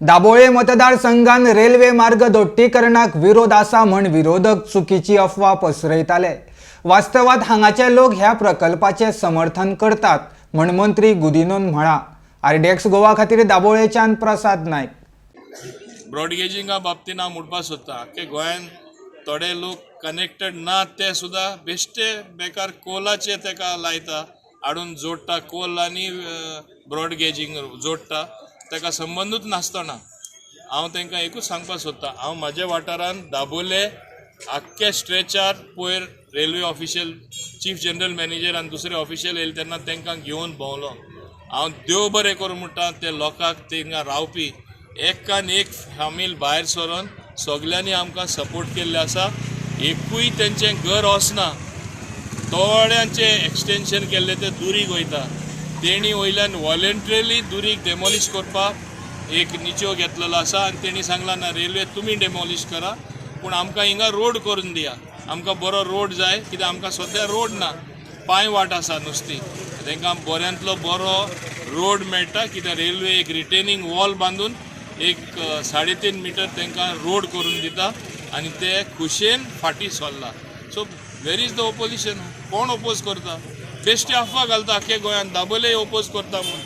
Dabolim मतदारसंघान railway मार्ग दोट्टीकरणाक विरोध आसा म्हण विरोधक चुकीची अफवा पसरयताले. वास्तवात हांगाचे लोक ह्या प्रकल्पाचे समर्थन करतात म्हण मंत्री गुदिनोन म्हळां. आरडीएक्स गोवा खातीर दाबोळेच्यान प्रसाद नायक. ब्रॉडगेजिंगा बाबतीन हांव म्हणपाक सोदतां, आख्खे गोंयान थोडे लोक कनेक्टेड ना, ते सुद्दां बेश्टे बेकार कोलाचे तेका लायता, हाडून जोडटा कोल आनी ब्रॉडगेजींग जोडटा, तेका संबंदूच नासतना. हांव तांकां एकूच सांगपाक सोदतां, हांव म्हाज्या वाठारांत दाबोले आख्खे स्ट्रेचार पयर railway official, chief general manager आनी दुसरे ऑफिशियल येयले तेन्ना तांकां घेवन भोंवलो हांव. देव बरें करूं म्हणटा ते लोकांक, थिंगा रावपी एकान एक फामील भायर सरोन सगल्यांनी आमकां सपोर्ट केल्ले आसा. एकूय तेंचें घर वचना. थोड्यांचें एक्सटेंशन केल्लें ते दुरीग वयता, तेणी वयल्यान वॉलेंट्रिली दुरीग डेमोलिश करपाक एक निचो घेतलेलो आसा आनी तेणी सांगलां, ना, रेल्वे तुमी डेमोलिश करा, पूण आमकां हिंगा रोड करून दिया, आमकां बरो रोड जाय, कित्याक आमकां सद्या रोड ना, पांय वाट आसा नुस्ती. तांकां बऱ्यांतलो बरो रोड मेळटा, कित्याक रेल्वे एक रिटेनिंग वॉल बांदून एक 3.5 मिटर तांकां रोड करून दिता आनी ते खुशयेन फाटीं सरला. So where is the opposition? कोण ओपोज करता? बेश्टी अफवा घालता आख्खे गोंयांत दाबोले ओपोज करता म्हूण.